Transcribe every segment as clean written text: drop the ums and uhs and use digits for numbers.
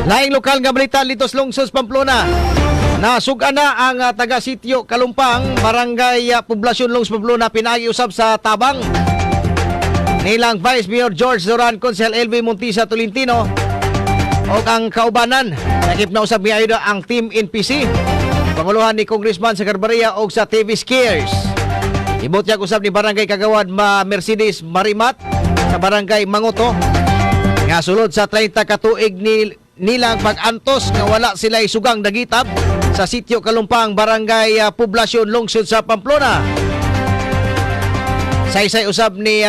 Laing lokal nga balita litos lungsod sa Pamplona. Nasuga na ang taga sitio Kalumpang, Barangay Poblasyon, Lungsod Pamplona, pinaagi usab sa tabang nilang Vice Mayor George Duran, Konsehal LV Montisa Tolentino o ang kaubanan. Nakip na usab miayuda ang Team NPC. Panguluhan ni Congressman sa Carbaria o sa TV Scares. Ibutyag usab ni Barangay Kagawad Ma Mercedes Marimat sa Barangay Manguto nga sulod sa 30 ka tuig ni nilang pag-antos nga wala sila sugang dagitab sa sitio Kalumpang, Barangay Poblasyon, lungsod sa Pamplona. Saysay usab ni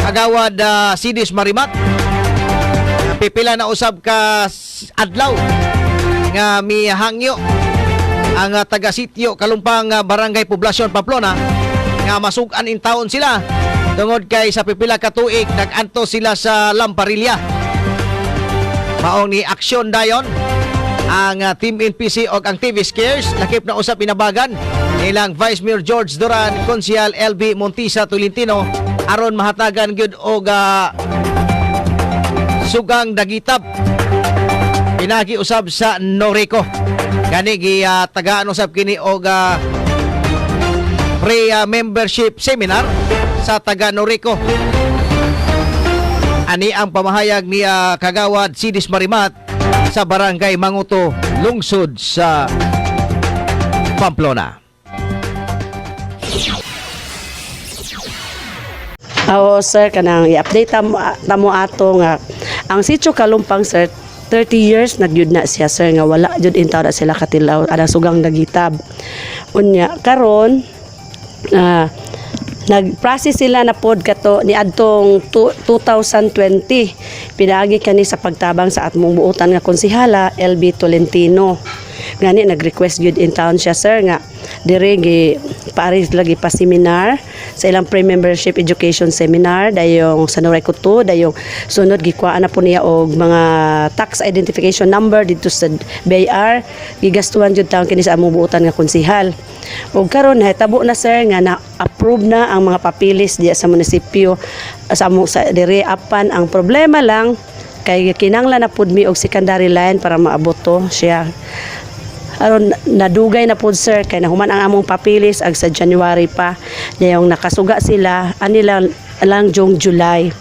Agawad Sidis Marimat. Pipila na usab ka adlaw nga mihangyo ang taga sitio Kalumpang, Barangay Poblasyon, Pamplona nga masug-an in taon sila tungod kay sa pipila ka tuig nag-antos sila sa Lamparilya. Maong ni aksyon dayon ang Team NPC og ang TV Scares, lakip na usab inabagan nilang Vice Mayor George Duran, Konsehal LB Montisa Tolentino, aron mahatagan gyud og sugang dagitab pinagi usab sa Noreco. Gani gi tagaan usab kini og pre-membership seminar sa taga Noreco. Ani ang pamahayag ni Kagawad Sidis Marimat sa Barangay Manguto, lungsod sa Pamplona. Oo, sir, kanang i-update tamo ato nga ang Sitio Kalumpang, sir, 30 years na gyud na siya, sir, nga wala jud intaw na sila katilaw ana sugang nagitab. Unya karon nag-process sila na pod kato ni adtong 2020, pinaagi kani sa pagtabang sa atmong buotan nga konsehala LB Tolentino. Gani nag-request gyud in town siya, sir, nga dire gi paris lagi pa seminar sa ilang pre-membership education seminar, dayong sa Noreco 2, dayong sunod gikuhaan na po niya og mga tax identification number didto sa BIR. Gigastuhan jud taon kini sa among buotan nga konsehal. Ug karon nahitabo na, sir, nga na-approve na ang mga papilis diya sa munisipyo sa among sa dire. Apan ang problema lang kay kinanglan na pud mi og secondary line para maabot to siya. Aron nadugay na pud, sir, kay nahuman ang among papilis ag sa January pa, yung nakasuga sila ani lang, lang jong July.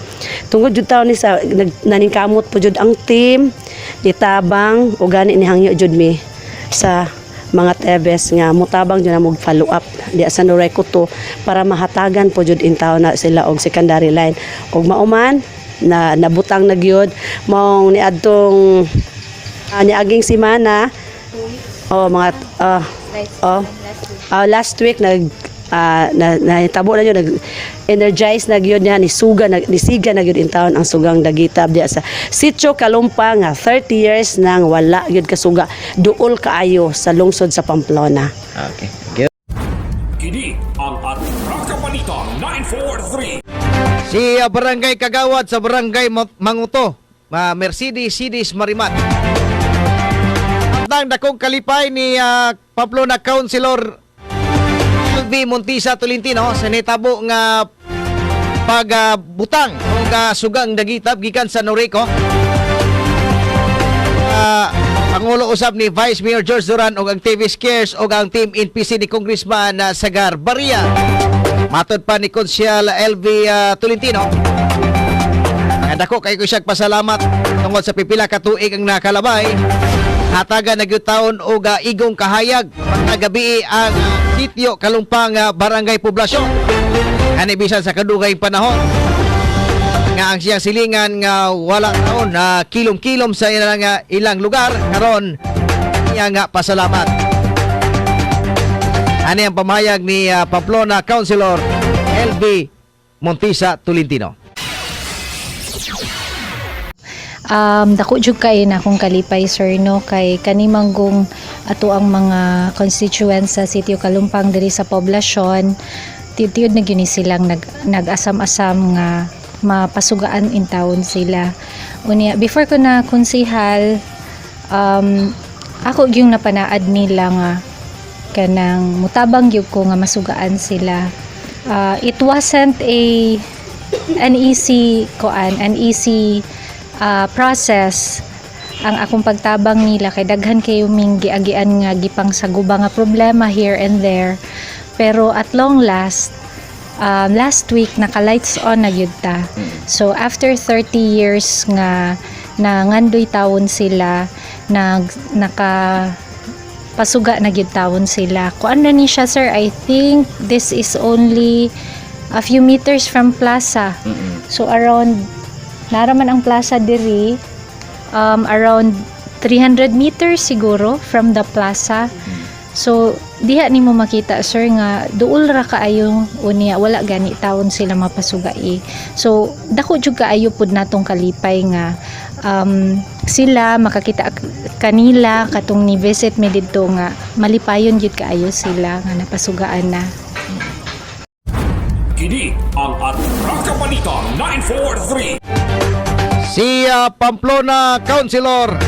Tungod jud taon ni sa naningkamot po jud ang team nitabang, ug gani ni hangyo jud mi sa mga Tebes nga mutabang jud na og follow up diya sa Noreco 2 para mahatagan po jud in town na sila og secondary line. Ug mauman na nabutang na gyud maong niadtong niaging semana o mga oh, last week nag na nahitabo na yun, nag energize na gyud niya ni suga na, ni siga na gyud in town ang sugang dagitab diya sa Sitio Kalumpa nga 30 years nang wala gyud kasuga, duol kaayo sa lungsod sa Pamplona. Okay. Thank you. Kini ang Atraka Balita 943. Si Barangay Kagawad sa Barangay Manguto, ma Mercedes Sidis Marimat. Ang dakong kalipay ni Pamplona Councilor LV Montisa Tolentino sa nitabo nga pagbutang og sugang dagitab gikan sa Noreco. Pangulo usab ni Vice Mayor George Duran og ang TV Scares og ang Team NPC ni Congressman Sagar Baria. Matod pa ni Konsyal LV Tolentino, nga dako kay ko siya pasalamat tungod sa pipila ka tuig ang nakalabay. Hatagan na gyud taon og igong kahayag pagkagabi ang sitio Kalumpang, Barangay Poblasyon. Ani bisan sa kadugay panahon nga ang siyang silingan nga wala taon na kilom-kilom sa ilang lugar, karon niya nga pasalamat. Ani ang pamayag ni Pamplona Councilor LB Montisa Tolentino. Dako jud kay na akong kalipay, sir, no, kay kani manggong ato ang mga constituents sa Sitio Kalumpang diri sa poblasyon, tiyod na gyud ni silang nag-asam-asam nga mapasugaan in town sila. Unya before ko na konsihal, ako yung napanaad nila nga kanang mutabang gyud ko nga masugaan sila. It wasn't a an easy koan, an easy process ang akong pagtabang nila kay daghan kayo ming giagian nga gipang saguba nga problema here and there, pero at long last, last week naka lights on na gyud ta. So after 30 years nga nangandoy tawon sila, naka pasuga na gyud tawon sila. Kuan na ni siya, sir, I think this is only a few meters from plaza. So around naraman ang plaza diri, around 300 meters siguro from the plaza. So diha nimo makita, sir, nga duol ra kaayo unya wala gani tawon sila mapasugai. So dako jud kaayo pud natong kalipay nga sila makakita kanila katong ni visit mi didto nga malipayon jud kaayo sila nga napasugaan na. Kini ang Atraka Balita 943. Si Pamplona Councilor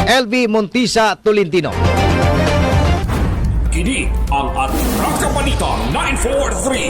LV Montisa Tolentino. Kini ang Atraka Balita 943.